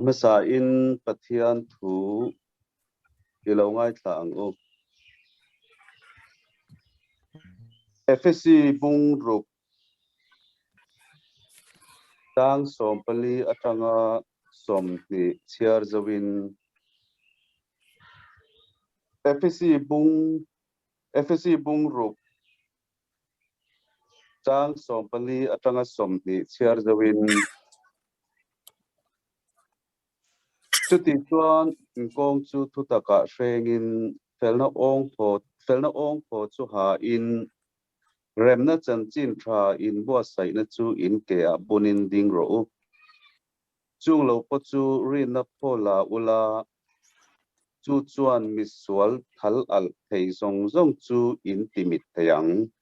Hmasain Pathian thu i lo ngaithla ang u. Efesi bung ruk tang 14 atanga 20 chhiar zoin Efesi bung Efesi bung ruk Chang 14 atanga 20 chhiar zoin chuti chuan inkawng chu thutakah hrengin felna awng thaw felna awng thaw chu hain remna chanchin tha inbuatsaihna chu in keah bunin ding rawh u. Chung lo pawh chu rinna phaw la ula, chu chuan misual thal alh thei zawng zawng chu in ti mit thei ang.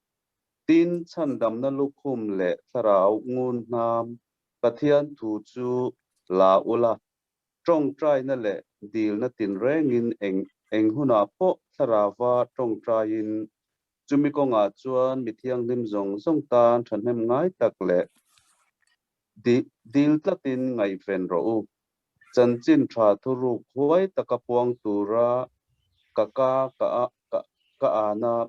Tin, chhandamna lukhum leh thlarau ngun hnam Pathian thu chu la ula, tawngtaina leh dilna tinrengin eng eng hunah pawh thlarauva tawngtaiin chumi kawngah chuan mi thianghlim zawng zawng tan thahnem ngai tak leh Dil tlatin ngaihven rawh u. Chanchin tha thuruk huai taka puang tura ka ka ka ka ana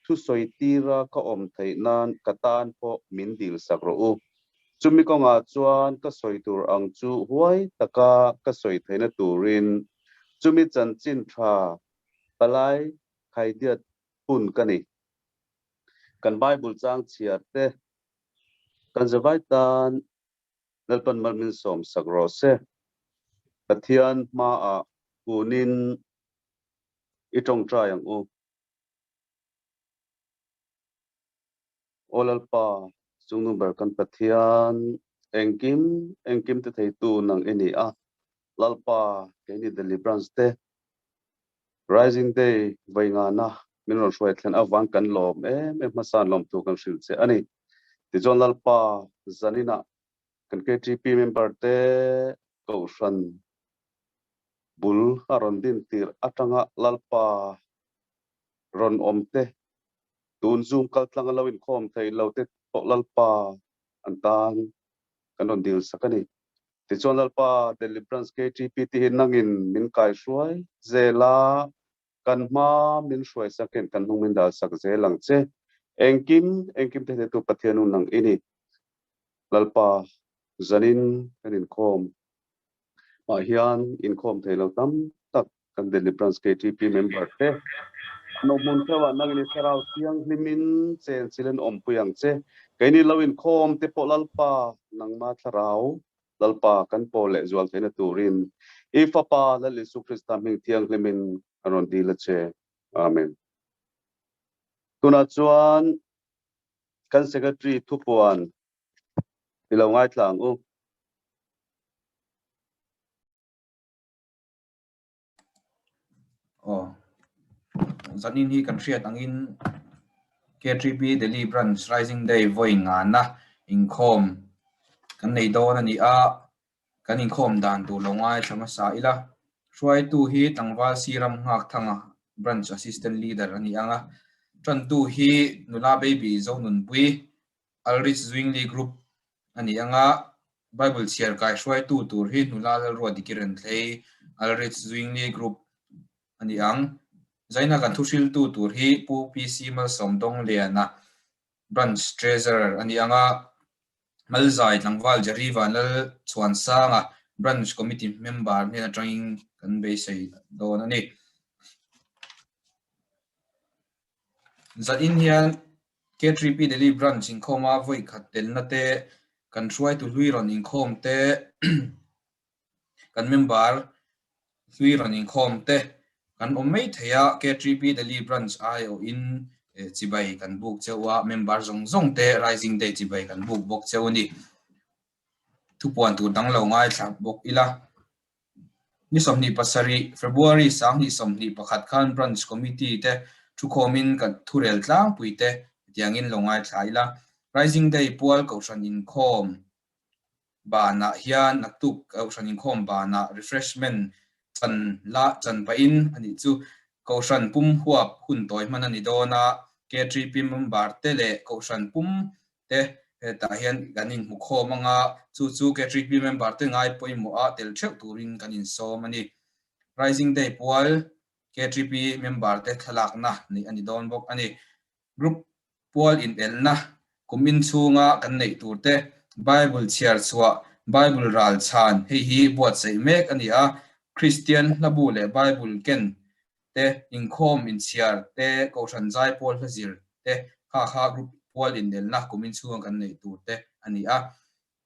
thusawi tira ka awm theih nan ka tan pawh min dil sak rawh u. Chumi kawngah chuan ka sawi tur ang chu huai taka ka sawi theihna turin chumi chanchin tha palai khaidiat hun ka ni. Kan Bible chang chhiar te Kan zavai tan Lalpan mal min sawm sak rawh se. Pathian hmaah kunin i tawngtai ang u. Aw Lalpa, chungnung ber kan Pathian, engkim engkim ti theitu nang i ni a. Lalpa, keini Deliverance te Rising Day vawi ngana min rawn hruai thlen avang kan lawm em em hmasan lawm thu kan hrilh che a ni. Tichuan Lalpa zaninah kan KTP member te Kohhran bul a rawn din tir atanga Lalpa rawn awm te tun Zoom kaltlang a lo inkhawm thei lo te pawh Lalpa an tan kan rawn dil sak a ni. Tichuan Lalpa Deliverance KTP te hi nangin min kaihruai zel a, kan hma min hruai sakin kan hnung min dal sak zel ang che. Engkim, engkim te hnetu Pathian u nang i ni. Lalpa, zanin kan inkhawm ah hian inkhawm thei lo tam tak kan Deliverance KTP member te an awm hmun theuh ah nangin i thlarau thianghlimin chen chilin awmpui ang che. Keini lo inkhawm te pawh Lalpa nangma thlarau Lalpa kan pawl leh zual theihna turin i Fapa Lal Isu Krista hming thianghlimin kan rawn dil a che. Amen. Tunah chuan kan Secretary thupuan i lo ngaithla ang u. Aw, zanin hi kan hriat angin K3P Delhi Branch Rising Day vawi ngana inkhawm kan nei dawn a ni a, kan inkhawm dan tur lo ngaithla hmasa ila. Hruaitu hi tlangval Siram Nghakthanga Branch Assistant Leader a ni ang a, tantu hi nula Baby Zonunpui Alrich Zwingli Group a ni ang a, Bible chhiar kai hruaitu tur hi nula Lalruatdiki Renthlei, Alrich Zwingli Group a ni ang. Zaina kan thuhriltu tur hi Pu PC Malsawmdawngliana, Branch Treasurer a ni ang a, Malzai tlangval Jerry Vanlalchhuansanga, Branch Committee Member hnen atangin kan beisei dawn a ni. Zanin hian K3P Delhi Branch inkhawma vawi khat telna te, kan hruaitu hlui rawn inkhawm te, kan member hlui rawn inkhawm te kan awm mai thei a, K3P Delhi Branch aiawhin chibai kan buk cheu a, member zawng zawng te Rising Day chibai kan buk bawk cheu a ni. Thupuan tur dang lo ngaithla bawk ila. Ni 27, February 2021 khan Branch Committee te thukhawmin kan thurel tlangpui te hetiangin lo ngaithla ila. Rising Day pual Kohhran inkhawm banah hian naktuk Kohhran inkhawm banah refreshment chan la chan pahin a nih chu Kohhran pum huap hun tawi hman a ni dawn a, K3 P member te leh Kohhran pum te. Hetah hian kan inhmukhawm anga chu chu KTP member te ngai pawimawh a tel theuh turin kan insawm a ni. Rising Day pual KTP member te thlalakna neih a ni dawn bawk a ni. Group pual inelna kum inchhunga kan neih tur te, Bible chhiar chhuah, Bible ral chhan hei hi buatsaih mek a ni a, Kristian hlabu leh Bible ken te, inkhawm inchhiar te, Kohhran zaipawl hla zir te kha kha group pual inelna kum inchhunga kan neih tur te a ni a,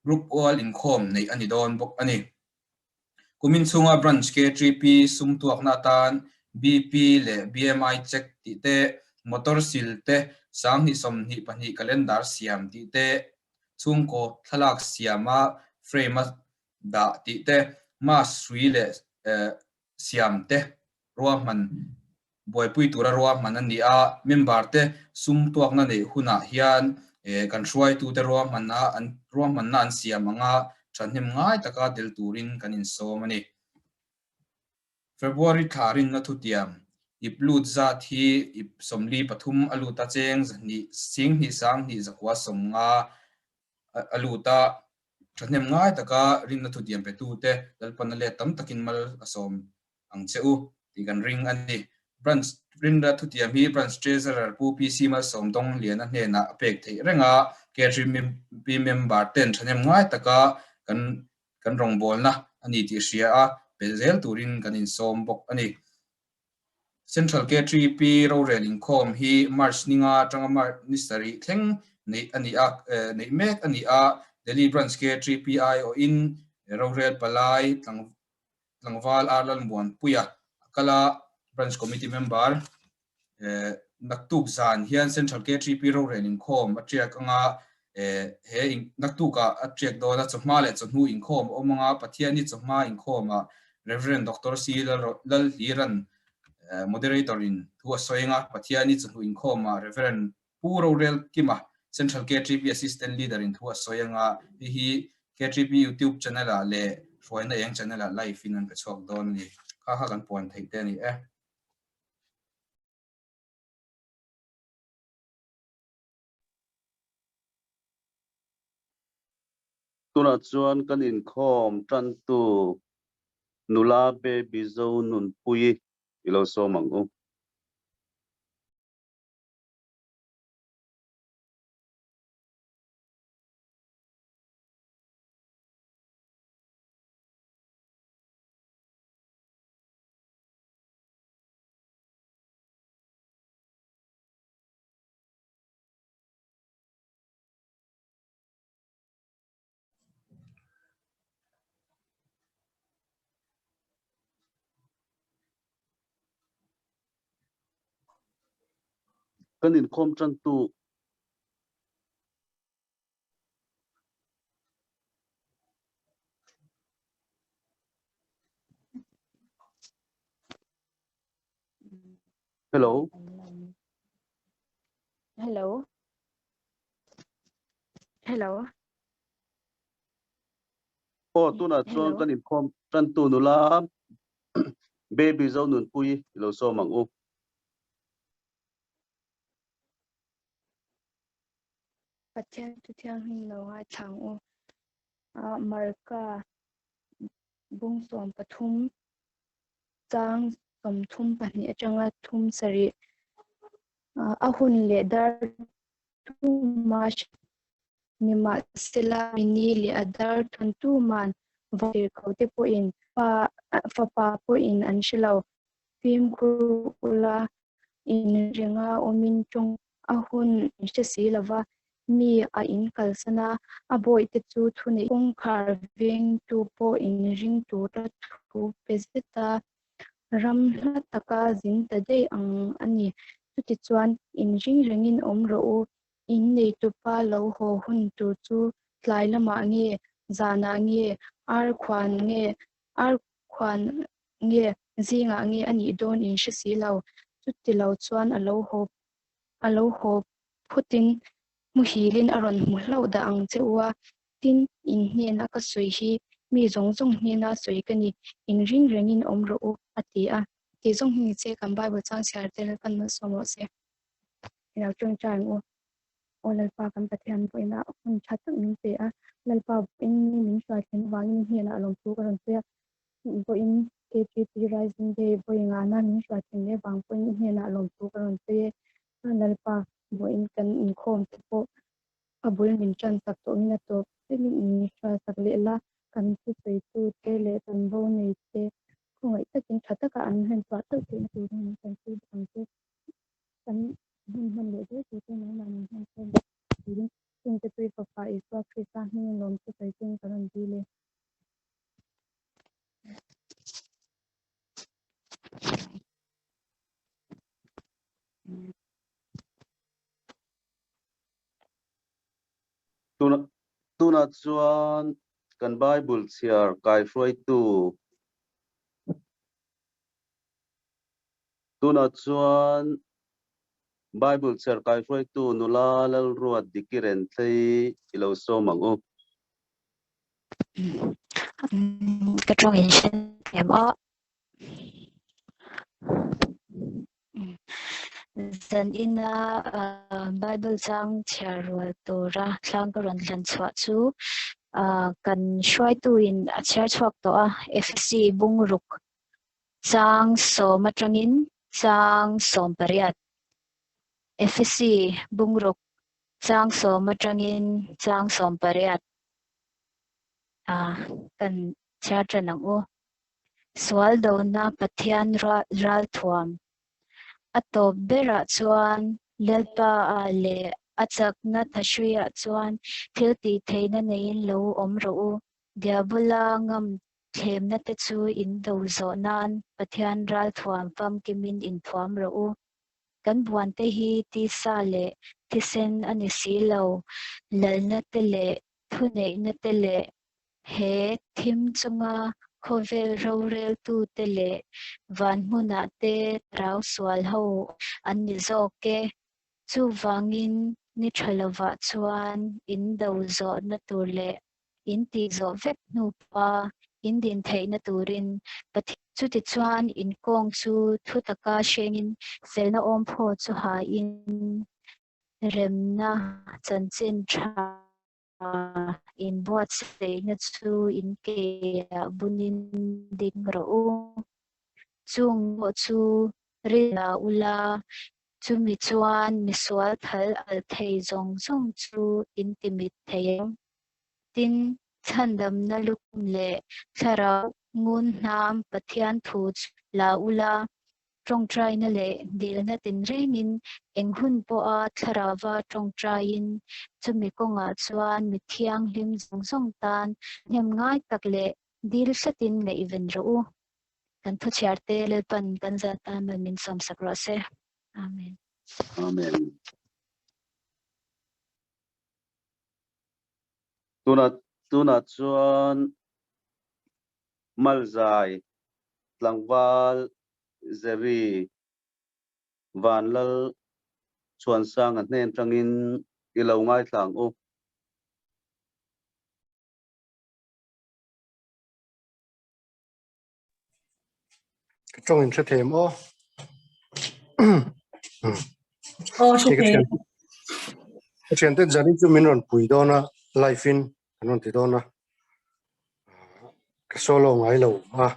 group pual inkhawm neih a ni dawn bawk a ni. Kumin chhunga Branch KTP sum tuakna atan BP leh BMI check tih te, motor sil te, 2022 calendar siam tih te, chhungkaw thlalak siama frame-a dah tih te, mask hrui leh siam te ruahman buaipui tura ruahman a ni a, member te sum tuakna neih hunah hian kan hruaitute ruahmanna an ruahmanna an siam anga thahnem ngai taka tel turin kan insawm a ni. February thla rinna thutiam ip lut zat hi ip 43 a lut a cheng zahnih singhnih sanghnih zakua 50 a lut a, thahnem ngai taka rinna thutiam petute Lalpan a let tam takin mal a sawm ang che u tih kan ring a ni. Branch Rinra thutiam hi Branch Treasurer Pu PC Malsawmdawng Liana hnenah a pek theih reng a, KTP member ten thahnem ngai taka kan kan rawngbawlna a ni tih hria a, pe zel turin kan insawm bawk a ni. Central KTP rorel inkhawm hi March ninga atanga March ni sarih thleng neih a ni a, neih mek a ni a, Delhi Branch KTP aiawhin rorel palai tlang tlangval ar Lalmuanpuia a kal a, Branch Committee member naktuk zan hian Central KTP rorel inkhawm a tiak anga he naktukah a tiak dawn a, chawhma leh chawhnu inkhawm a awm anga Pathiani chawhma inkhawmah Rev. Doctor C. Lalhliran moderator in thu a sawi anga Pathiani chawhnu inkhawmah Rev. Pu Rorel Kima, Central KTP Assistant Leader in thu a sawi anga hei hi KTP YouTube channel ah leh Hruaina Eng channel ah live in an pe chhuak dawn a ni. Kha kha kan puan theih te a ni e. Tunah chuan kan inkhawm tantu nula Baby Zonunpuii i lo sawm ang u. Kan inkhawm tantu Hello. Hello. Hello. Aw tunah chuan kan inkhawm tantu nula Baby Zonunpuii i lo sawm ang u. Pathian thu thianghlim lo ngaithla ang u. Marka bung 13 chang 32 atanga 37 a hun leh dar tuma Nimahsela, mini leh a dar thawntu man vatirhkoh te pawhin pa fapa pawhin an hre lo. Fimkhur ula, inringa awmin tawng a hun in hre si lova, mi a in kalsan a, a bawihte chu thuneih kawngkhar vengtu pawh inring tura thu pe zet a, ram hla taka zin ta daih ang a ni. Chutichuan, inring rengin awm rawh u, In neitupa lo haw hun tur chu tlai lamah nge, zanah nge, ar khuan nge, ar khuan nge, zingah nge a nih dawn in hre si lo. Chuti lo chuan a lo haw a lo haw phutin muhilin a rawn hmu hlauh dah ang che u a, tin, in hnena ka sawi hi mi zawng zawng hnena sawi ka ni, in ring rengin awm rawh u, a ti a. Tih zawng hi ni che kan Bible chang chhiar tel kan malsawm rawh se. Ilo tawngtai ang u. Aw Lalpa kan Pathian vawiinah hun tha tak min pe a, Lalpa vawiin ni min hruai thlen avangin i hnenah lawmthu ka rawn sawi a, vawiin KTP Rising Day vawi ngana min hruai thlen leh vang pawhin i hnenah lawmthu ka rawn sawi e. Lalpa vawiin kan inkhawm te pawh a bul min tan sak tawhin a tawp thlengin in hruai sak leh la, kan thusawitu te leh kan bo nei te khawngaih takin tha taka an hlenchhuah theuh theihna turin min tanpui bawk ang che. Kan hun hman leh zel tur te nangmah min hman khawm bawk turin chungte tui Fapa Isua Krista hmingin lawm chu sawi chungin ka rawn dil e. Tunah chuan kan Bible chhiar kaihruaitu Tunah chuan Bible chhiar kaihruaitu nula Lalruat Dikiren Thlei i lo sawm ang u. Ka tawng in hre em a. Zan ina Bible chang chhiar rual tura thlang ka rawn hlan chhuah chu kan hruaituin a chhiar chhuak tawh a, Efesi bungruk chang sawm atangin chang 18. Efesi bungruk chang sawm atangin chang 18 kan chhiar tan ang u. Sual dona Pathian ralthuam. A tawp berah chuan Lalpa ah leh a chakna thahruiah chuan thil tih theihna neiin lo awm rawh u. Diabola ngam thlemna te chu in do zawh nan Pathian ralthuam famkimin inthuam rawh u. Kan buante hi tisa leh thisen a ni si lo, lalna te leh thuneihna te leh He thim chunga khawvel roreltute leh van hmunah te rau sual ho an ni zawk e. Chuvangin ni tha lovah chuan in do zawhna tur leh in tih zawh vek hnu pawha in din theihna turin Pathian Chutichuan in kawng chu thu taka hrengin felna awmphaw chu hain remna chanchin tha Inbuatsaihna chu in keah bunin ding rawh u. Chung pawh chu rinna ula, chumi chuan misual thal alh thei zawng zawng chu in ti mit thei ang. Tin, chhandamna lukhum leh thlarau ngun hnam Pathian thu chu la ula, Tawngtaina leh dilna tinrengin eng hun pawha thlarauva tawngtaiin chumi kawngah chuan mi thianghlim zawng zawng tan hnem ngai tak leh dil hletin ngaihven rawh u. Kan thuchhiarte Lalpan kan zat tan mal min sawmsak rawh se. Amen. Amen. Tunah tunah chuan Malzai tlangval Jerry Vanlal Chhuansanga hnen tangin i lo ngaithla ang u. Ka tawng in hre thei em aw? Aw hre thei. Ka thianten zanin chu min rawn pui dawn a, live in kan rawn ti dawn a. Ka solo ngai lo a,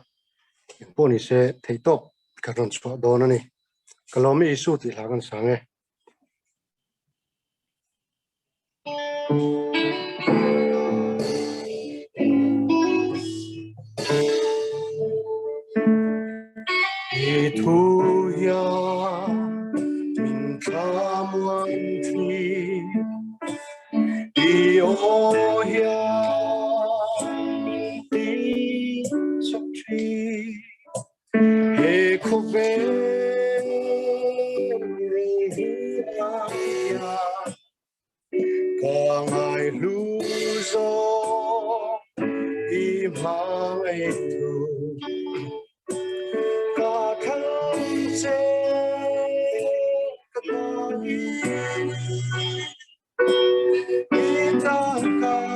engpawh ni se theihtawp ka rawn chhuah dawn a ni. Ka lawm i Isu tih hla kan sang e. I thu hian min thlamuan thin, i aw hian min ti chak thin. He khawvel rohluah hian ka ngaihlu zawk i hmangaih thu. Ka thlang che ka ta i ni, i tan ka.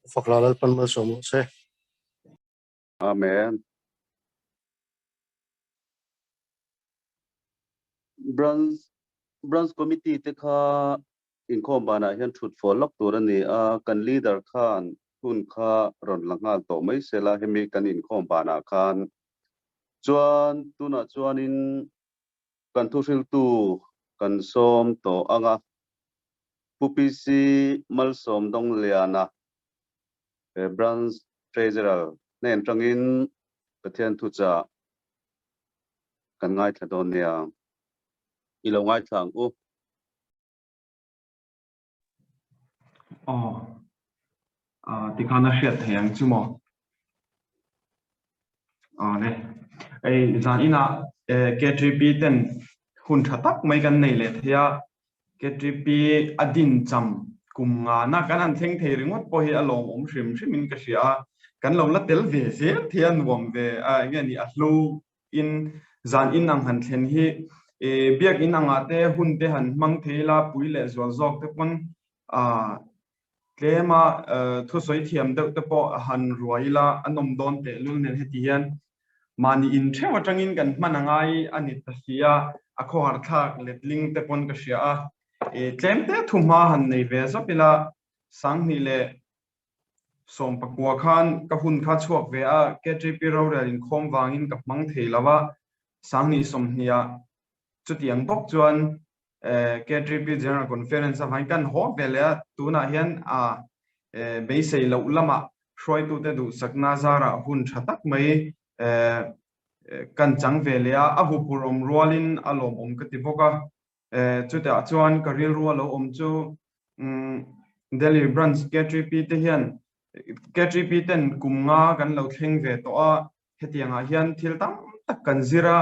Fakla Lalpan malsawm rawh se. Amen. Branch Branch Committee te kha inkhawm banah hian thut fawh lawk tur a ni a, kan leader khan hun kha rawn la nghal tawh mai sela hemi kan inkhawm banah khan chuan tunah chuanin kan thuhriltu kan sawm tawh ang a, Pu PC Malsawm Dawngliana Branch Treasurer hnen tangin Pathian thuchah kan ngaithla dawn nia. I lo ngaithla ang u. Aw, tikhan a hriat thei ang chu maw? Aw le, hei zan inah KTP ten hun tha tak mai kan nei leh thei a, KTP a din cham kum ngana kan han thleng thei ringawt pawh hi a lawmawm hrim hrimin ka hria a, kan lo la tel ve zel thei a nuam ve a enge ni a hlu in zan in ang han thlen hi biak in angah te hun te han hmang thei ila pui leh zual zawk te pawn tlema thusawi thiam deuh te pawh han ruai ila a nawm dawn tehlul nen heti hian mahni in theuh atangin kan hman a ngai a ni ta si a, a khawhar thlak letling te pawn ka hria a, tlem te thuhma han nei ve zawk ila 2000 leh 19 khan ka hun kha chhuak ve a, KTP rorel inkhawm vangin ka hmang thei lo a, 2020 ah chutiang bawk chuan KTP General Conference avangin kan haw ve leh a, tunah hian a beisei loh lamah hruaitute duhsakna zarah hun tha tak mai kan chang ve leh a, a huphurh awm rualin a lawmawm ka ti bawk a. Chutah chuan ka rilru a lo awm chu Delhi Branch KTP te hian KTP ten kum nga kan lo thleng ve tawh a, hetiangah hian thil tam tak kan zir a,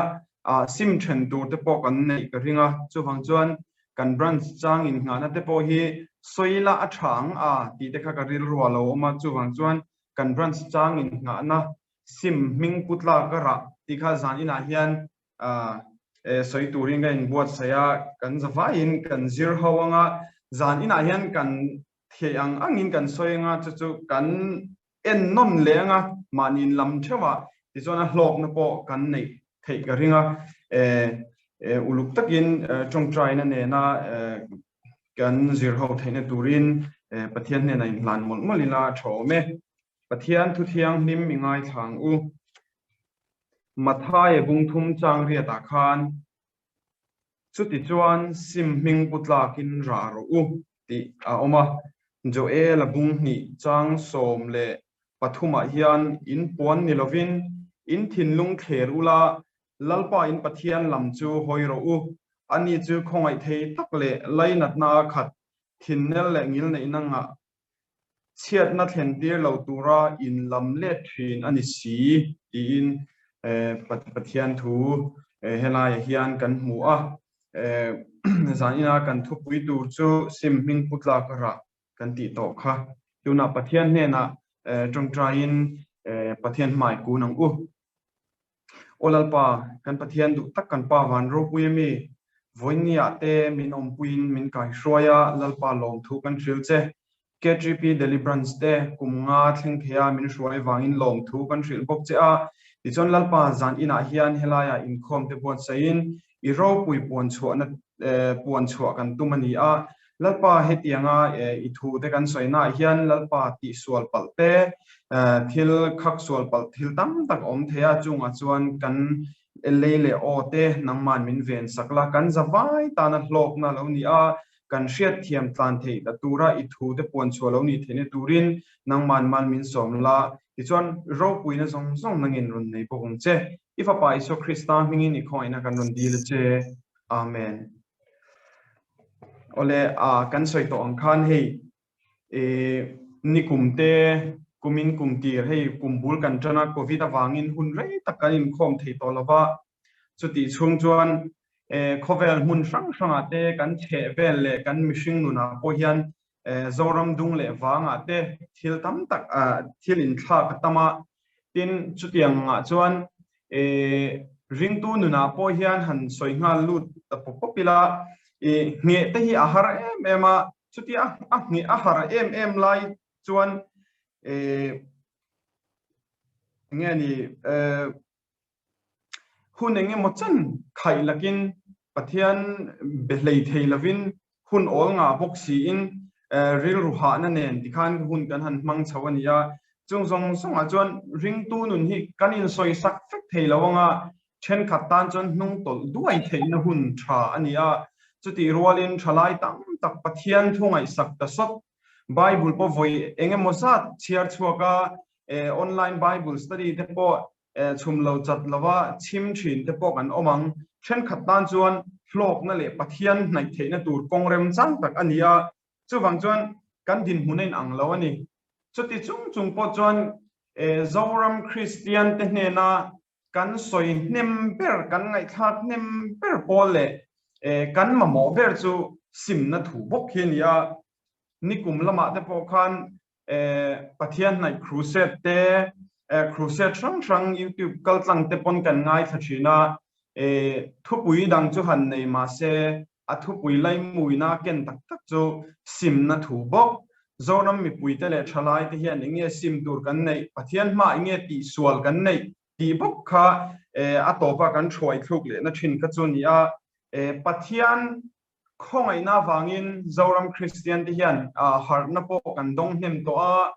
sim then tur te pawh kan neih ka ring a, chuvang chuan kan branch chang innghahna te pawh hi sawi la a tha ang a tih te kha ka rilru a lo awm a, chuvang chuan kan branch chang innghahna sim hming pu tlak a rah tih kha zan inah hian sawi turin ka inbuatsaih a, kan zavaiin kan zir ho ang a, zan inah hian kan theih ang angin kan sawi ang a, chu chu kan en nawn leh ang a, mahni in lam theuh ah tichuan a hlawkna pawh kan neih theih ka ring a, uluk takin tawngtaina nena. kan zir ho theihna turin Pathian hnenah inhlan mawlh mawlh ila a tha awm e. Pathian thu thianghlim i ngaithla ang u. Mathaia bungthum chang riatah khan Chutichuan sim hming pu tlakin rah rawh u tih a awm a. Joel-a bung hnih chang 13 ah hian in puan ni lovin in thinlung thler ula, Lalpa in Pathian lam chu hawi rawh u. Ani chu khawngaih thei tak leh lainatna a khat, thinnel leh ngilneihna ngah chhiatna thlen tir lo tura in lam let thin a ni si tiin Pathian thu helaiah hian kan hmu a. Zanina kan thupui tur chu sim hming pu tlak rah kan tih tawh kha. Tunah Pathian hnenah tawngtaiin Pathian hmai kun ang u. Aw Lalpa, kan Pathian duh tak kan Pa van ropui a mi, vawinia te min awmpuiin min kaihruai a, Lalpa lawmthu kan hrilh che. KTP Delhi Branch te kum nga thleng thei a min hruai vangin lawmthu kan hrilh bawk che a. Tichuan Lalpa zan inah hian helaiah inkhawm te buatsaihin i ropui puan chhuahna puan chhuah kan tum a ni a. Lalpa hetianga i thu te kan sawi naah hian Lalpa tihsual palh te, thil khak sual palh thil tam tak a awm thei a, chungah chuan kan lei leh aw te nangman min ven sak la, kan zavai tana hlawkna lo ni a, kan hriatthiam tlan theih ta tura i thu te puan chhuah lo nih theihna turin nangman mal min sawm la, tichuan ropuina zawng zawng nangin rawn nei bawk ang che. I Fapa Isua Krista hmingin i khawngaihna kan rawn dil a che. Amen. Awle, a kan sawi tawh ang khan hei e nikum te kumin kum tir hei kum bul kan tan a Covid avangin hun rei tak kan inkhawm thei tawh lova chutih chhung chuan e khawvel hmun hrang hrangah te kan chheh vel leh kan mihring nunah pawh hian Zoram dung leh vangah te thil tam tak thil inthlak a tam a, tin chutiang ah chuan ringtu nunah pawh hian han sawi nghal lut ta pawp pawp ila ngheh te hi a har em em a, chutia a ngheh a har em em lai chuan enge ni Hun eng emaw chen khaih lakin Pathian be hlei thei lovin hun awl ngah bawk siin rilru hahna nen tikhan hun kan han hmang chho a ni a. Chung zawng zawngah chuan ringtu nun hi kan insawisak vek thei lo anga thenkhat tan chuan hnung tawlh duai theihna hun tha a ni a. Chutih rualin thalai tam tak Pathian thu ngaihsak ta sawt Bible pawh vawi eng emaw zat chhiar chhuak a, online Bible study te pawh chhum lo chat lova chhim thin te pawh kan awm ang. Thenkhat tan chuan hlawkna leh Pathian hnaih theihna tur kawng remchang tak a ni a, chuvang chuan kan dinhmun a inang lo a ni. Chuti chung chung pawh chuan Zoram Kristian te hnena kan sawi hnem ber, kan ngaihthlak hnem ber pawl leh kan mamawh ber chu simna thu bawk hi a ni a. Nikum lamah te pawh khan Pathian hnaih crusade te, crusade hrang hrang YouTube kaltlang te pawn kan ngaithla thin a, thupui dang chu han nei mahse a thupui laimuina ken tak tak chu simna thu bawk. Zoram mipuite leh thalai te hian enge sim tur kan neih, Pathian hma enge tihsual kan neih tih bawk kha a tawpa kan thuai thluk lehna thin kha chu a ni a. Pathian Khawngaihna avangin Zoram Kristian te hian harhna pawh kan dawng hnem tawh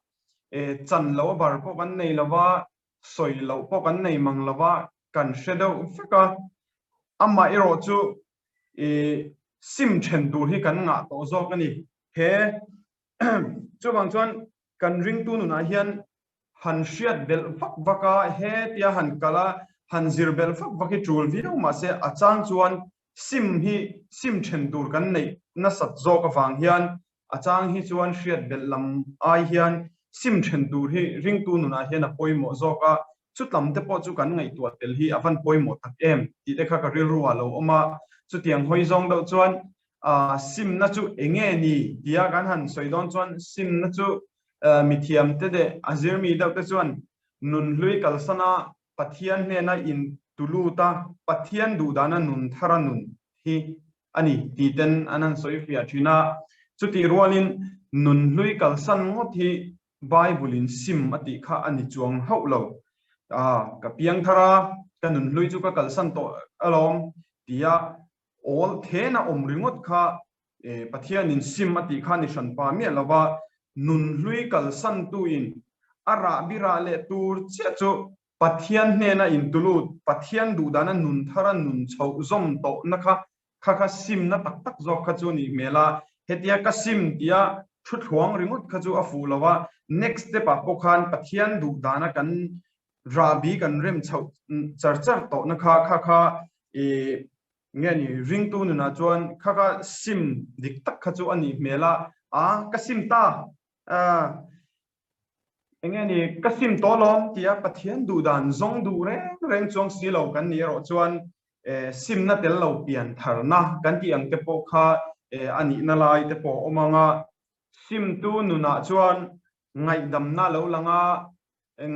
a, chan loh a bar pawh kan nei lo va, sawi loh pawh kan nei mang lo va, kan hre deuh vek a. Amah erawh chu sim then tur hi kan ngah tawh zawk a ni. He chuvang chuan kan ringtu nunah hian han hriat belh vak vak a, hetia han kal a, han zir belh vak vak hi tul viau mahse a chang chuan sim hi sim then tur kan neih nasat zawk avang hian a chang hi chuan hriat belh lam ai hian sim then tur hi ringtu nunah hian a pawimawh zawk a, chutlam te pawh chu kan ngaihtuah tel hi a van pawimawh tak em tih te kha ka rilru ah lo awm a, chutiang hawi zawng deuh chuan simna chu enge ni tia kan han sawi dawn chuan simna chu mithiam te leh a zirmi deuh te chuan nunhlui kalsana Pathian hnena in tulut a, Pathian duhdana nun thara nun hi a ni tih ten an han sawi fiah thin a. Chutih rualin nunhlui kalsan ngawt hi Bible in sim a tih kha a ni chuang hauh lo. Ka piang thar a, ka nunhlui chu ka kalsan tawh alawm tia awl thena awm ringawt kha. Pathianin sim a tih kha ni hran pa miah lova nunhlui kalsantuin a rahbi rah leh tur chiah chu Pathian hnena intulut, Pathian duhdana nun thara nun chhoh zawm tawhna kha kha kha simna tak tak zawk kha chu nih hmel a, hetia ka sim tia thu thluang ringawt kha chu a fuh lo a, next step ah pawh khan Pathian duhdana kan rahbi kan rem chhoh char char tawhna kha kha kha i nge ni ringtu nunah chuan kha kha sim dik tak kha chu a nih hmel a, a ka sim ta a enge ni ka sim tawh lawm tia Pathian duhdan zawng duh reng reng chuang si lo kan nih erawh chuan simna tel lo pian tharna kan tih ang te pawh kha a nihna lai te pawh a awm ang a, simtu nunah chuan ngaihdamna lo lang a,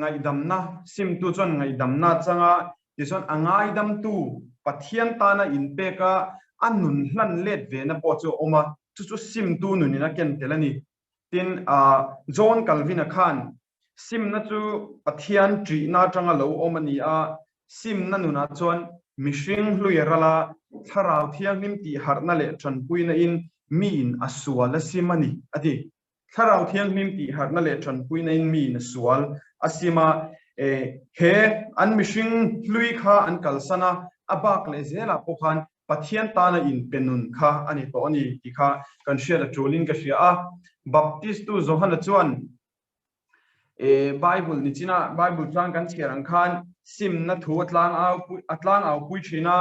ngaihdamna simtu chuan ngaihdamna a chang a, tichuan a ngaidamtu Pathian tana inpek a, a nun hlan let vena pawh chu a awm a, chu chu simtu nunin a ken tel a ni. Tin, John Calvin-a khan simna chu Pathian ṭihna aṭanga lo awm a ni a, simna nunah chuan mihring hlui a ral a, Thlarau Thianghlim tihharhna leh ṭanpuina-in miin a sual a sim a ni, a ti. Thlarau Thianghlim tihharhna leh ṭanpuina-in miin a sual a sim a, he an mihring hlui kha an kalsan a, a bak leh zelah pawh khan Pathian tana inpe nun kha a ni tawh a ni tih kha kan hriat a tulin ka hria a. Baptistu Johana chuan Bible nichina Bible tlang kan chhiar ang khan simna thu a tlang au a tlang au pui thin a.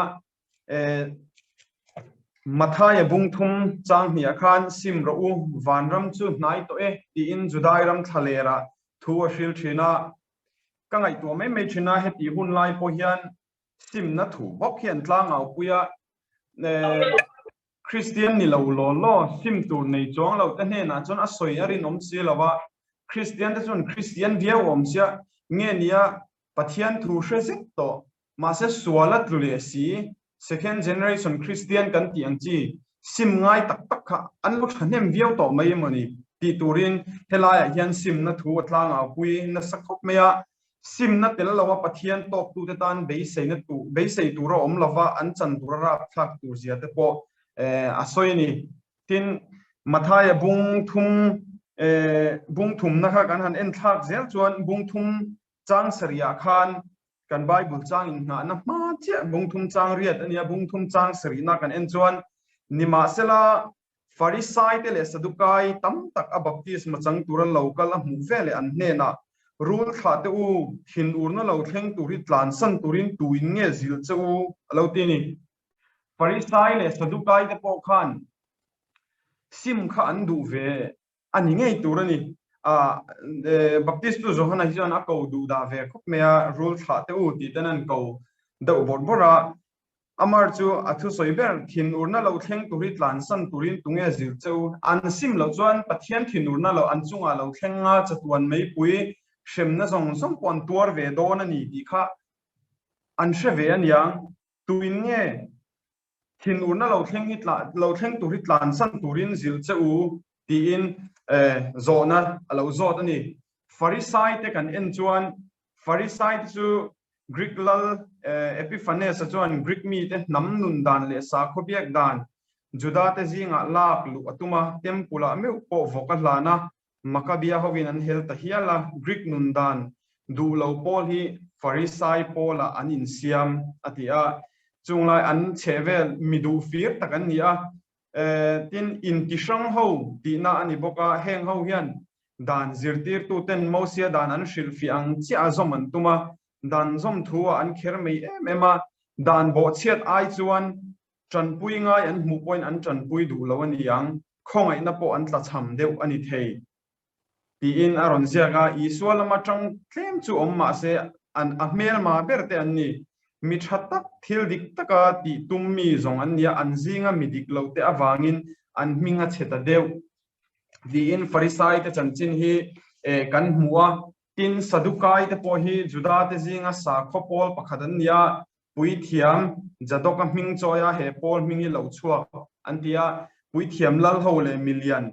Mathaia bung thum chang hniah khan sim rawh u, vanram chu hnai tawh e tiin Judai ram thlalerah thu a hril thin a. Ka ngaihtuah mai mai thin a, heti hun lai pawh hian Simna thu bawk hian tlangaupui a, Kristian ni lo law law, sim tur nei chuang lo te hnenah chuan a sawi a rinawm si lo a, Kristian te chuan Kristian viau awm sia, nge nia Pathian thu hre zet tawh, mahse sual a tlu leh si, second generation Kristian kan tih ang chi, sim ngai tak tak kha an lo thahnem viau tawh mai emawni tih turin helaiah hian simna thu a tlangaupui nasa khawp mai a, Simna tel loa Pathian tawktute tan beiseina tur, beisei tur a awm lova an chan tur a rapthlak tur zia te pawh a sawi a ni. Tin, Mathaia bung thum, bung thumna kha kan han en thlak zel chuan bung thum chang sarihah khan kan Bible chang inngahna hma chiah bung thum chang riat a nia, bung thum chang sarihna kan en chuan nimahsela Farisai te leh Sadukai tam tak a baptisma chang tura lo kal a hmuh ve leh an hnenah, Rul thlah te u, thinurna lo thleng tur hi tlansan turin tu in nge zilh che u? a lo ti a ni. Farisai leh Sadukai te pawh khan sim kha an duh ve a ni ngei tur a ni. Baptistu Johana hi chuan a ko duh dah ve khawp mai a, Rul thlah te u tih ten an ko deuh bawrh bawrh a. Amar chu a thusawi ber, Thinurna lo thleng tur hi tlansan turin tunge zir che u? An sim loh chuan Pathian thinurna lo an chungah lo thleng nga chatuan meipui hremna zawng zawng pawh an tuar ve dawn a ni tih kha an hre ve a niang. Tuin nge thinurna lo thleng hi lo thleng tur hi tlansan turin zilh che u? tiin zawhna a lo zawt a ni. Farisai te kan en chuan Farisai te chu Greek lal Epiphanes-a chuan Greek mite hnam nun dan leh sakhaw biak dan Juda te zingah lak luh a tum a, temple-ah meuh pawh vawk a hlan a, Maccabea hovin an hel ta hial a, Greek nun dan duh lo pawl hi Farisai pawlah an insiam a ti a, chunglai an chhehvel mi duh fir tak an ni a, Tin, intihrang ho tihna a ni bawk a, heng ho hian dan zirtirtuten Mosia dan an hrilhfiah ang chiah a zawm an tum a, dan zawm thu ah an kher mai em em a, dan bawhchhiat ai chuan tanpui ngai an hmuh pawhin an tanpui duh lo a ni ang, khawngaihna pawh an tlachham deuh a ni thei. Tiin a rawn ziak a, Isua lama tang tlem chu awm mah se an a hmelma ber te an ni. Mi tha tak, thil dik taka tih tum mi zawng an nia, an zinga mi dik lo te avangin an hming a chhe ta deuh. Tiin Farisai te chanchin hi kan hmu a, tin Sadukai te pawh hi Juda te zinga sakhaw pawl pakhat an nia, Puithiam Zadoka hming chawia he pawl hming hi lo chhuak an ti a, Puithiam lal ho leh milian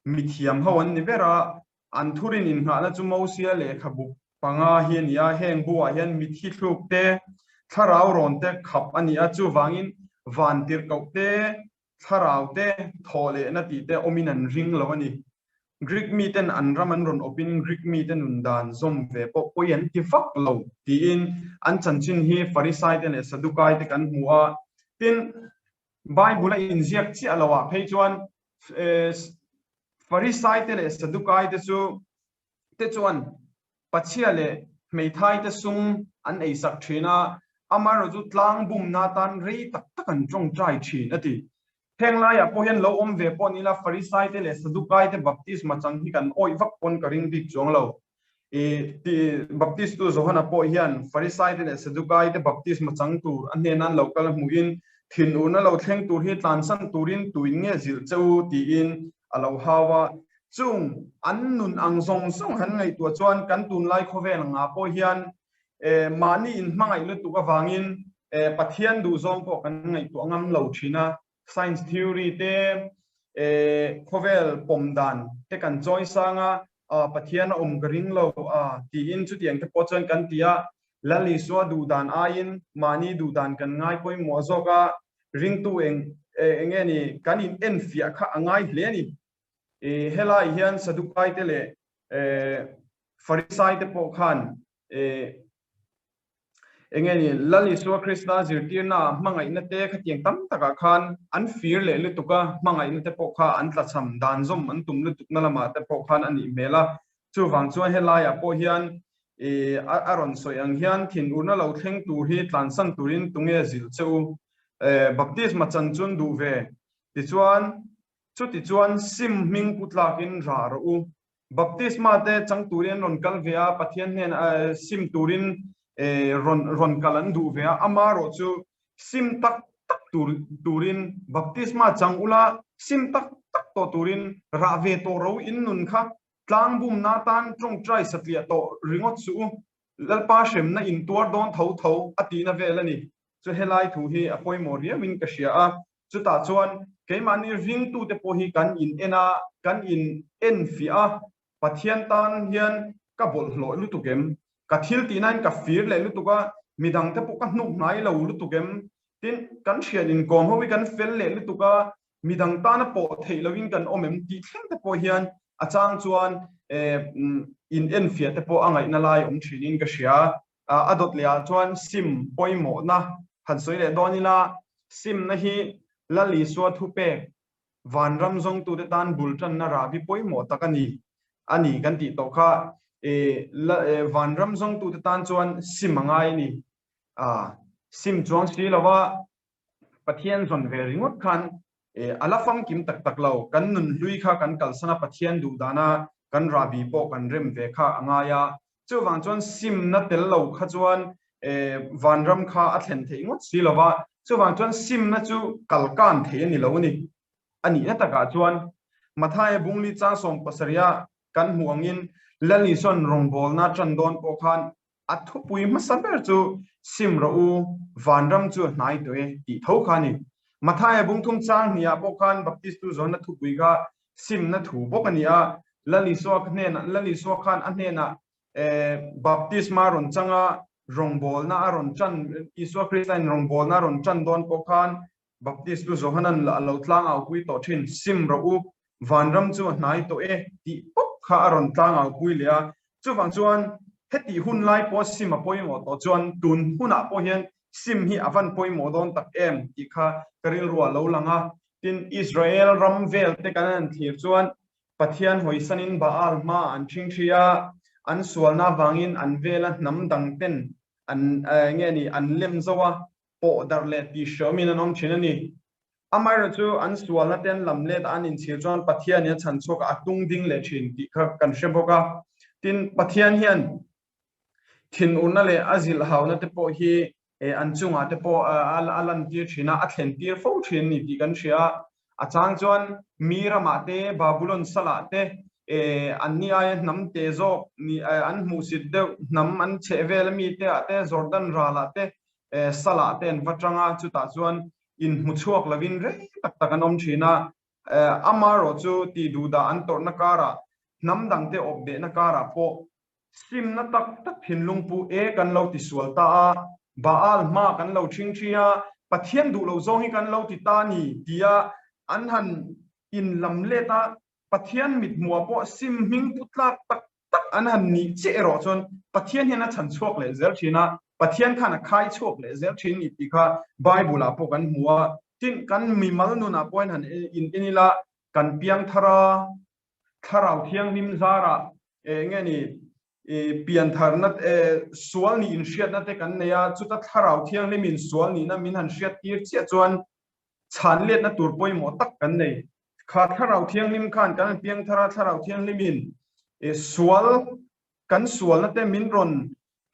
Mithiam ho an ni ber a, an thurin inngahna chu Mosia lehkhabu panga hi a ni a, heng buah hian mithi thluk te, thlarau rawn te khap a ni a, chuvangin van tirhkoh te. Thlarau te, thawh lehna tih te awmin an ring lo a ni. Greek miten an ram an rawn awpin Greek mite nun dan zawm ve pawh pawi an ti vak lo tiin an chanchin hi Farisai te leh Sadukai te kan hmu a. Tin, Bible a inziak chiah lo ah phei chuan Farisai te leh Sadukai te chu te chuan Pachhia leh hmeithai te sum an eisak thin a, amaherawh chu tlang bumna atan rei tak tak an tawngtai thin a ti. Heng laiah pawh hian lo awm ve pawh ni ila Farisai te leh Sadukai te baptisma chang hi kan awih vak pawn ka ring bik chuang lo. I ti Baptistu Johana pawh hian Farisai te leh Sadukai te baptisma chang tur a hnena an lo kal hmuhin thinurna lo thleng tur hi tlansan turin tuin nge zilh che u tiin a lo hau a. Chung an nun ang zawng zawng han ngaihtuah chuan kan tunlai khawvel angah pawh hian mahni inhmangaih lutuk avangin Pathian duhzawng pawh kan ngaihtuah ngam lo thin a. Science theory te, khawvel pawm dan te kan chawi sang a, Pathian a awm ka ring lo tiin chutiang te pawh chuan kan ti a. Lal Isua duhdan aiin mahni duhdan kan ngai pawimawh zawk a, ringtu eng enge ni kan in enfiah kha a ngai hle a ni. Helai hian Sadukai te leh Farisai te pawh khan enge ni Lal Isua Krista zirtirna hmangaihna te khatiang tam takah khan an fir leh lutuk a, hmangaihna te pawh kha an tlachham dan zawm an tum lutuk na lamah te pawh khan a nih hmel a. Chuvang chuan helaiah pawh hian a rawn sawi ang hian thinurna lo thleng tur hi tlansan turin tunge zilh che u? Baptisma chan chun duh ve tichuan Chutichuan sim hming pu tlakin rah rawh u. Baptisma te chang turin an rawn kal ve a, Pathian hnenah sim turin rawn rawn kal an duh ve a, amaherawh chu sim tak tak tur turin baptisma chang ula, sim tak tak tawh turin rah ve tawh ro in nun kha tlang bumna atan tawngtai satliah tawh ringawt suh u. Lalpa hremna in tuar dawn tho tho a tihna vel a ni. Chu helai thu hi a pawimawh riauin ka hria a. Chutah chuan keimahni ringtute pawh hi kan in en a, kan in enfiah a, Pathian tan hian ka bawlhhlawh lutuk em? Ka thil tihnain ka fir leh lutuk a, midangte pawh ka hnuk hnai lo lutuk em? Tin, kan thian inkawm ho hi kan fel leh lutuk a, midang tana pawh theih loin kan awm em tih thleng te pawh hian a chang chuan in enfiah te pawh a ngaihna lai awm thinin ka hria. A dawt leh ah chuan sim pawimawhna han sawi leh dawn ila, simna hi Lal Isua thupek vanram zawngtute tan bul tanna rahbi pawimawh tak a ni a ni kan tih tawh kha. Vanram zawngtute tan chuan sim a ngai a ni. Sim chuang si lova Pathian zawn ve ringawt khan a la famkim tak tak lo. Kan nun hlui kha kan kalsan a, Pathian duh dana kan rahbi pawh kan rem ve kha a ngai a. Chuvang chuan simna tel lo kha chuan vanram kha a thlen theih ngawt si lo va. Chuvang chuan simna chu kalkan thei a ni lo a ni. A nihna takah chuan Mathaia Bungli chang 70 a kan hmuh angin Lal Isua'n rawngbawlna tan dawn pawh khan A thupui hmasa ber chu sim rawh u, vanram chu a hnai tawh e tih tho kha a ni. Mathaia bungthum chang hniah pawh khan Baptistu zawnna thupui kha simna thu bawk a ni a, Lal Isua hnenah, Lal Isua khan a hnenah baptisma rawn chang a, rawngbawlna a rawn tan, Isua Kristain rawngbawlna a rawn tan dawn pawh khan Baptistu Johanan a lo tlangaupui tawh thin, Sim rawh u, vanram chu a hnai tawh e, tih pawp kha a rawn tlangaupui leh a. Chuvang chuan hetih hun lai pawh sim a pawimawh tawh chuan tun hunah pawh hian sim hi a van pawimawh dawn tak em tih kha ka rilru a lo lang a. Tin, Israel ram vel te kan han thlir chuan Pathian hawisanin Baal hma an ṭhingṭhi a, an sualna avangin an vela hnam dang ten an nge ni an lem zo a, pawh darh leh tih hreawmin an awm thin a ni. Amaherawh chu an sualna te an lam let a, an inchhir chuan Pathianin a chhan chhuak a, a tung ding leh thin tih kha kan hre bawk a. Tin, Pathian hian thinurna leh a zilhhauna te pawh hi an chungah te pawh a lantir thin a, a thlentir fo thin a ni tih kan hria a. A chang chuan mi ramah te, Babulon salah te, anni aia hnam te zawk an hmuhsit deuh hnam an chheh vel ami te ah te, Jordan ralah te, salah te an va tang a, chutah chuan inhmu chhuak lovin rei tak tak an awm thin a. Amaherawh chu tih duhdah an tawrhna karah, hnam dangte awp behna karah pawh simna tak tak thinlung pu e kan lo ti sual ta a, Baal hma kan lo ṭhing ṭhi a, Pathian duh lo zawng hi kan lo ti ta a ni tia. an han inlam let a, Pathian mithmuah pawh sim hming pu tlak tak tak an han nih chiah erawh chuan Pathian hian a chhan chhuak leh zel thin a, Pathian khan a khai chhuak leh zel thin ni tih kha Bible ah pawh kan hmu a. Tin, kan mimal nunah pawh hian han in en ila, kan piangthar a, Thlarau Thianghlim zarah eng nge ni piantharna sual nih inhriatna te kan nei a, chuta Thlarau Thianghlimin sual nihna min han hriattir chiah chuan chhan letna tur pawimawh tak kan nei. Kha Thlarau Thianghlim khan kan han piangthar a, Thlarau Thianghlimin sual kan sualna te min rawn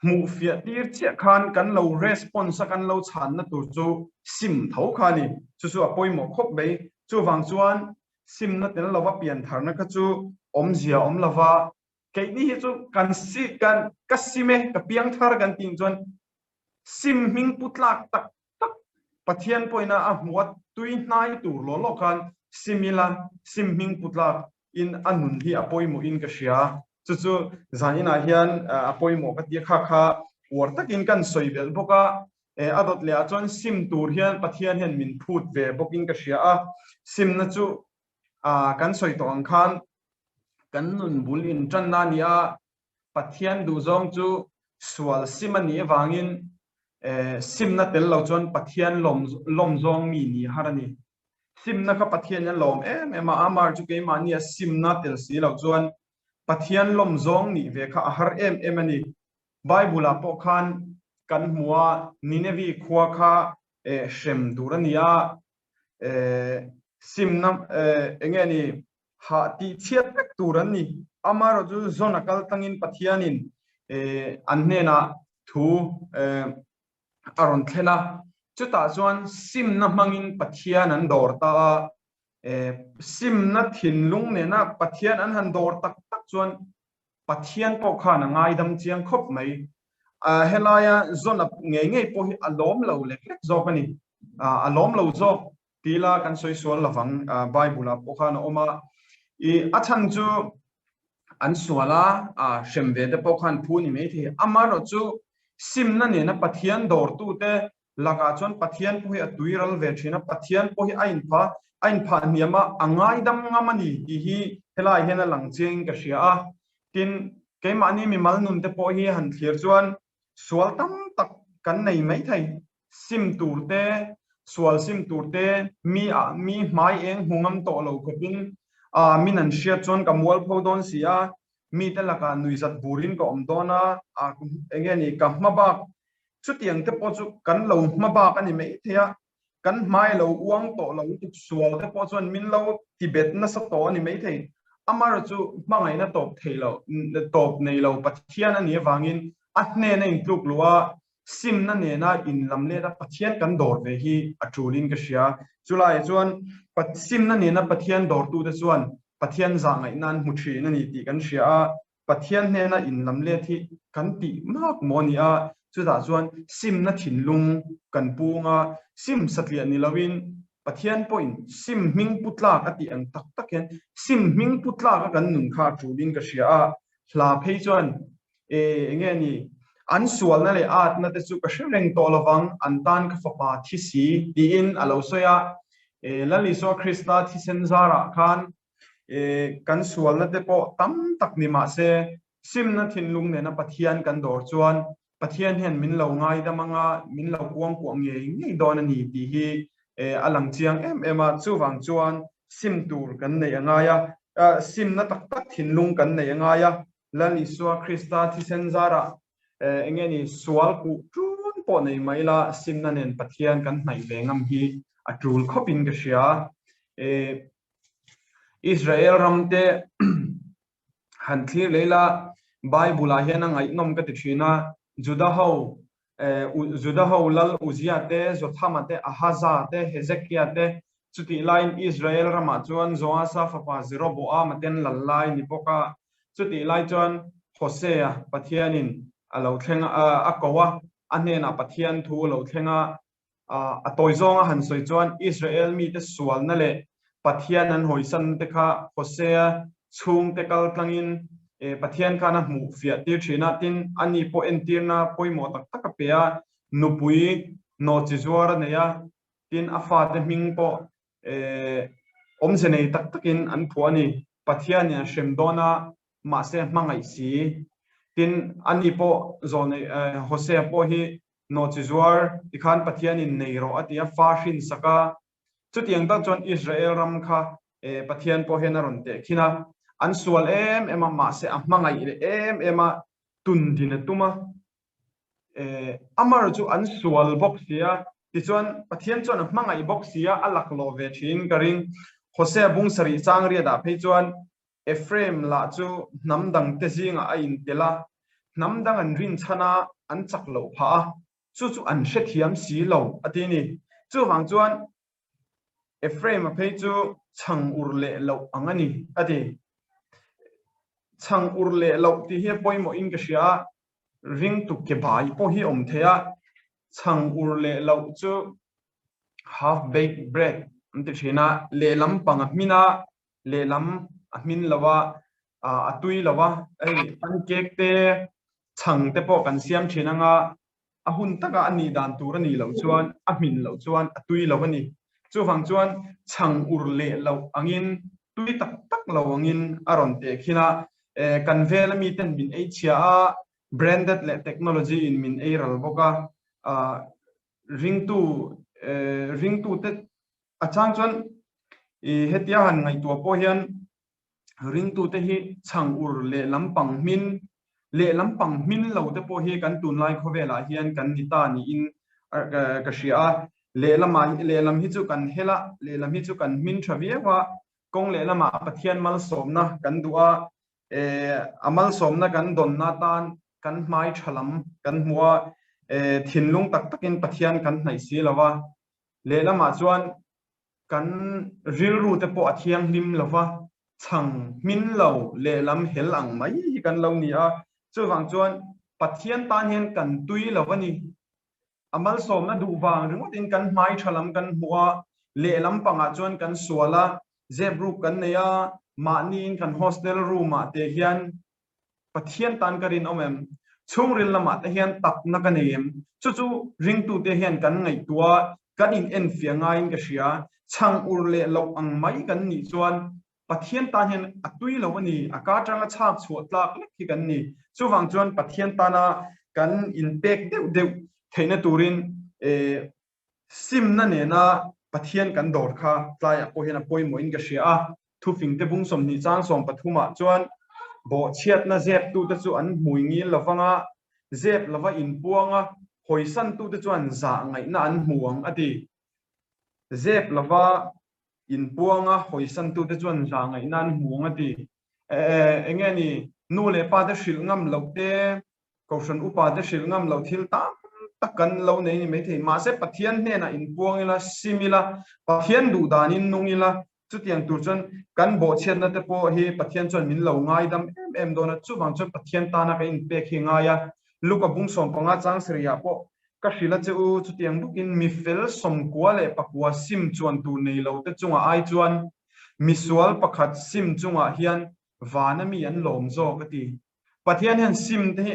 hmuh fiah tir chiah khan kan lo response a kan lo chhanna tur chu sim tho kha a ni. Chu chu a pawimawh khawp mai. Chuvang chuan simna tel lova piantharna kha chu awmzia awm lova, keini hi chu kan si kan ka sim e, ka piangthar kan tih chuan sim hming pu tlak tak tak Pathian pawhina a hmuh a tui hnai tur law law khan sim ila, sim hming pu tlak in a nun hi a pawimawh in ka hria. Chu chu zan inah hian a pawimawh ka ti a, kha kha uar takin kan sawi belh bawk a, a dawt leh ah chuan sim tur hian Pathian hian min phut ve bawk in ka hria a, simna chu kan sawi tawh ang khan kan nun bul in tanna a ni a, Pathian duhzawng chu sual sim a nih avangin simna tel lo chuan Pathian lawm zawng mi ni har a ni. Simna kha Pathian a lawm em em a, amah chu keimahnia simna tel si lo chuan Pathian lawm zawng nih ve kha a har em em a ni. Bible-ah pawh khan kan hmu a, Ninevi khua kha hrem tur a ni a, simna eng nge ni, hah tih chhiat vek tur an ni. Amaherawh chu Jona kal tlangin Pathianin an hnenah thu a rawn thlen a, chutah chuan simna hmangin Pathian an dawr ta a, simna thinlung nena Pathian an han dawr tak tak chuan Pathian pawh khan a ngaidam chiang khawp mai. Helaia Jona ngei ngei pawh hi a lawm lo lek lek zawk a ni. A lawm lo zawk tila kan sawi sual lovang Bible-ah pawh khan a awm a. I a chhan chu an sual a, hrem ve te pawh khan phu ni mai thei. Amaherawh chu simna nena Pathian dawrtute lakah chuan Pathian pawh hi a tuiral ve thin a, Pathian pawh hi a inpha a inphah hniam a, a ngaidam ngam a ni tih hi helaiah hian a lang chiangin ka hria a. Tin, keimahni mimal nun te pawh hi han thlir chuan sual tam tak kan nei mai thei. Sim tur te, sual sim tur te, mi ah mi hmai eng hmu ngam tawh lo khawpin ah min an hriat chuan ka mualpho dawn si a, mite lakah nuihzat burin ka awm dawn a, ah eng nge ni ka hma bak Chutiang te pawh chu kan lo hma bak a ni mai thei a, kan hmai lo uang tawh lo lutuk sual te pawh chuan min lo ti bet nasa tawh a ni mai thei. Amaherawh chu hmangaihna tawp thei lo, tawp nei lo Pathian a nih avangin a hnena intluk luh a, simna nena inlam let a Pathian kan dawr ve hi a tulin ka hria. Chulaiah chuan simna nena Pathian dawrtute chuan Pathian zahngaihna an hmu thin a ni tih kan hria a, Pathian hnena inlam let hi kan tih mak maw a ni a, chutah chuan simna thinlung kan pung a, sim satliah ni loin Pathian pawhin sim hming pu tlak a tih ang tak tak hian sim hming pu tlak a kan nun kha a tulin ka hria a, hla phei chuan e enge ni an sualna leh atna te chu ka hre reng tawh lovang an tan ka fapa thi si tiin a lo sawi a, e Lal Isua Krista thisen zarah khan kan sualna te pawh tam tak ni mah se, simna thinlung nena Pathian kan dawr chuan Pathian hian min lo ngaidam anga min lo kuangkuah ngei ngei dawn a ni tih hi a lang chiang em em a. Chuvang chuan sim tur kan neih a ngai a, simna tak tak thinlung kan neih a ngai a. Lal Isua Krista thisen zarah eng nge ni sual kuh ṭun pawh nei mai ila simna nen Pathian kan hnaih ve ngam hi a ṭul khawpin ka hria. Israel ram te han thlir leh ila Bible ah hian a ngaihnawm ka ti thin a, Juda ho Juda ho lal Uzia te, Jothama te, Ahaza te, Hezekia te chutih laiin Israel ramah chuan Joasa fapa Jeroboama ten lal lai ni bawk a, chutih lai chuan Hosea Pathianin a lo thleng a, a ko a, a hnenah Pathian thu a lo thleng a, A tawi zawnga han sawi chuan Israel mite sualna leh Pathian an hawisanna te kha Hosea chhungte kal tlangin Pathian khan a hmuh fiah tir thin a, tin ani pawh entirna pawimawh tak tak a pe a, nupui nawhchi zuar a nei a, tin a fate hming pawh. Awmze nei tak takin an phuah a ni. Pathianin a hrem dawn a, mahse hmangaih si. Tin, ani pawh zawlnei Hosea pawh hi nawhchi zuar tikhan Pathianin nei rawh a ti a, fa hrin sak a. Chutiang tak chuan Israel ram kha Pathian pawh hian a rawn tehkhin a, an sual em em a, mahse a hmangaih leh em em a, tun din a tum a. Amar chu an sual bawk si a, tichuan Pathian chuan a hmangaih bawk si a, a laklawh ve thin ka ring. Hosea bung sarih chang riatah phei chuan Ephraim lah chu hnam dangte zingah a intel a, hnam dang an rinchhan a, an chak loh phah a, chu chu an hrethiam si lo a ti a ni. Chuvang chuan Ephraim-a phei chu chhang ur leh loh ang a ni a ti. Chhang ur leh loh tih hi a pawimawhin ka hria a, ringtu ke bai pawh hi a awm thei a, chhang ur leh loh chu half baked bread an ti thin a, lehlam pang a hmin a, lehlam a hmin lo a, a tui lo a, hei pancake te, chhang te pawh kan siam thin anga a hun taka a nih dan tur a nih loh chuan a hmin loh chuan a tui lo a ni. Chuvang chuan chhang ur leh loh angin tui tak tak lo angin a rawn tehkhin a, kan vela miten min ei chhia a, branded leh technology in min ei ral bawk a, ringtu ringtute A chang chuan i hetia han ngaihtuah pawh hian ringtute hi chhang ur lehlam pang hmin, lehlam pang hmin lo te pawh hi kan tunlai khawvelah hian kan ni ta niin ka hria a. Lehlamah lehlam hi chu kan hel a, lehlam hi chu kan hmin tha viau a, kawng lehlamah Pathian malsawmna kan duh a, a malsawmna kan dawnna atan kan hmai tha lam kan hmu a, thinlung tak takin Pathian kan hnaih si lo va, Lehlamah chuan kan rilru te pawh a thianghlim lo va, chhang hmin lo lehlam hel ang mai hi kan lo ni a. Chuvang chuan Pathian tan hian kan tui lo a ni. A malsawmna duh vang ringawtin kan hmai tha lam kan hmu a, lehlam pangah chuan kan sual a, zep ruk kan nei a, mahniin kan hostel room-ah te hian Pathian tan ka rinawm em? Chhungril lamah te hian takna ka nei em? Chu chu ringtute hian kan ngaihtuah a, kan in enfiah ngaiin ka hria. Chhang ur leh loh ang mai kan nih chuan Pathian tan hian a tui lo a ni, a ka atanga chhak chhuah tlak lek hi kan ni. Chuvang chuan Pathian tana kan inpek deuh deuh theihna turin Simna nena Pathian kan dawr kha tlaiah pawh hian a pawimawhin ka hria a, thufingte bung 20 chang 13 ah chuan bawhchhiatna zeptute chu an hmui ngil lo vang a, zep lova inpuang a, hawisantute chuan zah ngaihna an hmu ang a ti. Zep lova inpuang a, hawisantute chuan zah ngaihna an hmu ang a ti. Enge ni, nu leh pa te hrilh ngam loh te, Kohhran upa te hrilh ngam loh thil tam tak kan lo nei ni maithei. Mahse Pathian hnenah inpuang ila, sim ila, Pathian duh danin nung ila, chutiang tur chuan kan bawhchhiatna te pawh hi Pathian chuan min lo ngaidam em em dawn a. Chuvang chuan Pathian tana ka inpek hi ngai a. Luka bung 15 chang sarihah pawh ka hrilh a che u, chutiang bawkin mi fel 90 leh 9 sim chuan tur nei lo te chungah ai chuan misual pakhat sim chungah hian vana mi an lawm zawk a ti. Pathian hian sim te hi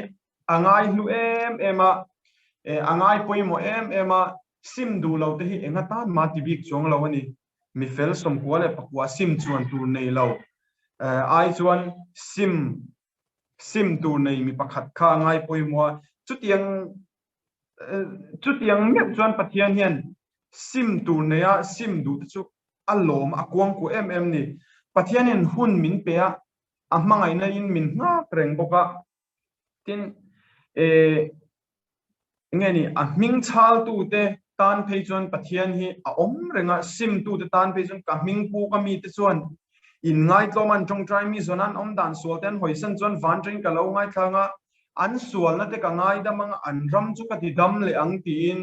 a ngai hlu em em a, a ngai pawimawh em em a, sim duh lo te hi eng atan mah ti bik chuang lo a ni. Mi fel 90 leh 9 sim chuan tur nei lo ai chuan sim sim tur nei mi pakhat kha a ngai pawimawh a. Chutiang chutiang meuh chuan Pathian hian sim tur nei a, sim duh te chu a lawm a kuangkuah em em ni. Pathian hian hun min pe a, a hmangaihna in min nghak reng bawk a, tin eh nge ni a hming chhal tu te tan phei chuan Pathian hi a awm reng a, sim tu te tan phei chuan ka hming pu ka mi te chuan in ngaitlawm an tawngtai mi zawn an awm dan sual te an hawisan chuan van tangin ka lo ngaithlang a, an sualna te ka ngaidam ang a, an ram chu ka ti dam leh ang tiin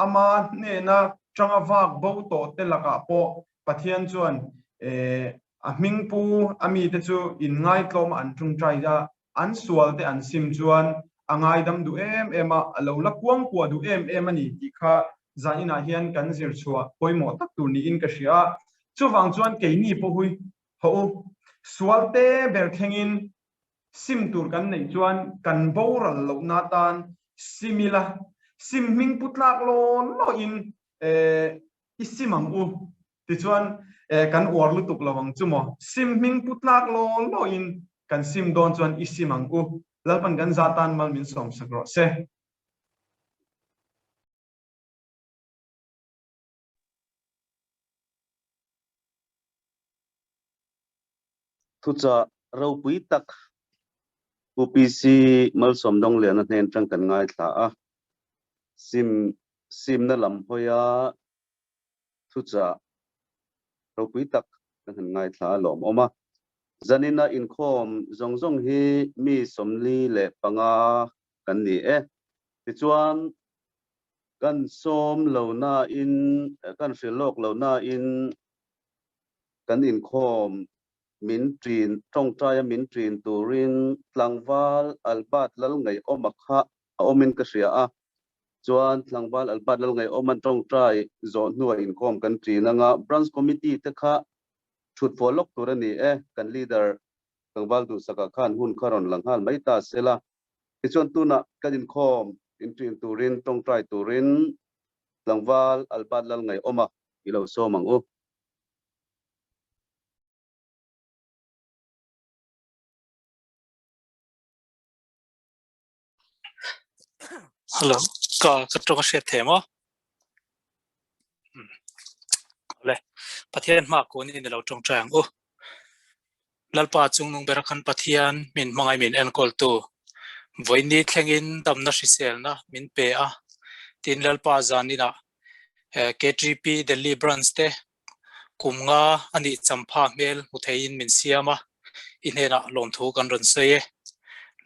ama hnena tanga vak bo tawh te lakah pawh Pathian chuan eh A hming pu a mite chu inngaitlawm an tungtai a, an sualte an sim chuan a ngaidam duh em em a, a lo la kuangkuah duh em em a ni tih kha zaninah hian kan zir chhuah pawimawh tak tur niin ka hria a. Chuvang chuan keini pawh hui haw u, sualte ber thlengin sim tur kan neih chuan kan boral lohna atan sim ila, sim hming pu tlak law lawin i sim ang u. Tichuan. Kan uar lutuk lo ang chu maw? Sim hming pu tlak law law in kan sim dawn chuan i sim ang u. Lalpan kan za tan mal min sawm sak rawh se. Thuchah ropui tak UPC Malsawm Dawngliana hnen tang kan ngaithla a, sim simna lam hawia thuchah ropui tak kan han ngaithla a lawmawm a. Zanina inkhawm zawng zawng hi mi 45 kan ni e. Tichuan kan sawm lo nain, kan hrilh lawk lo nain kan inkhawm min ṭin, tawngtaia min ṭin turin tlangval Albert Lalngaihawma kha a awmin ka hria a. Chuan tlangval Albert Lalngaihawma'n tawngtai zawh hnuah inkhawm kan ṭin anga Branch Committee te kha ṭhut fawh lawk tur a ni e, kan leader tlangval duhsakah khan hun kha rawn la nghal mai ta se la. Tichuan tunah kan inkhawm in ṭin turin tawngtai turin tlangval Albert Lalngaihawma i lo sawm ang u. Hello, ka ka tawng a hriat thei maw? Le, Pathian hma kun in ilo tawngtai ang u. Lalpa chungnung ber khan Pathian min hmangai min enkawl tu. Vawiin thlengin damna hriselna min pe a. Tin Lalpa zaninah KTP Delhi branch te kum nga a nih champha hmel hmu theiin min siam a, i hnenah lawmthu kan rawn sawi e.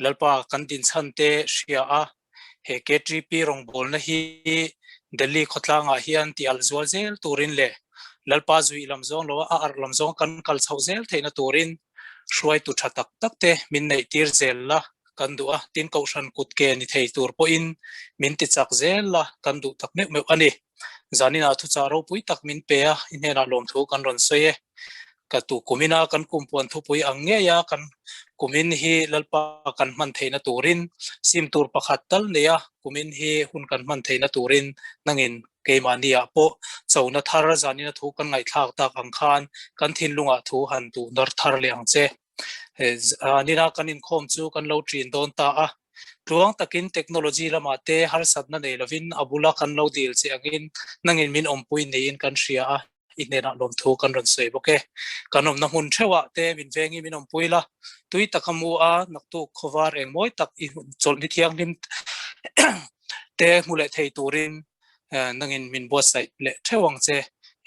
Lalpa kan dinchhan te hria a, he KTP rawngbawlna hi Delhi khawtlangah hian ti alh zual zel turin leh Lalpa zuih lam zawng lo a arh lam zawng kan kal chhoh zel theihna turin hruaitu tha tak tak te min neih tir zel la kan duh a, tin kohhran kut ke ni thei tur pawhin min ti chak zel la kan duh tak meuh meuh a ni. Zaninah thuchah ropui tak min pe a, i hnenah lawmthu kan rawn sawi e. Ka tu kumina kan kumpuan thupui ang ngei a, kan kumin hi Lalpa kan hman theihna turin sim tur pakhat tal nei a, kumin hi hun kan hman theihna turin nangin keimahniah pawh chona thar zanina thu kan ngaihthlak tak ang khan kan thinlungah thu han duh nawr thar leh ang che. Nina kan inkhawm chu kan lo ṭin dawn ta a, tluang takin technology lamah te harsatna nei lovin a bula kan lo dil che angin nangin min awmpui niin kan hria a, i hnenah lawmthu kan rawn sawi bawk e. Kan awmna hmun theuhah te min vengin min awmpui la, tui taka mu a, naktuk khawvar eng mawi tak i chawlhni thianghlim te hmu leh thei turin nangin min buatsaih leh theuh ang che.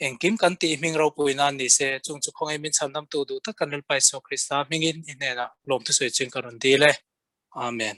Engkim kan tih hming ropui nan ni se, chung chu khawngaih min chhandamtu duh tak kan Lalpa Isua Krista hmingin i hnenah lawmthu sawi chin ka rawn dil e. Amen.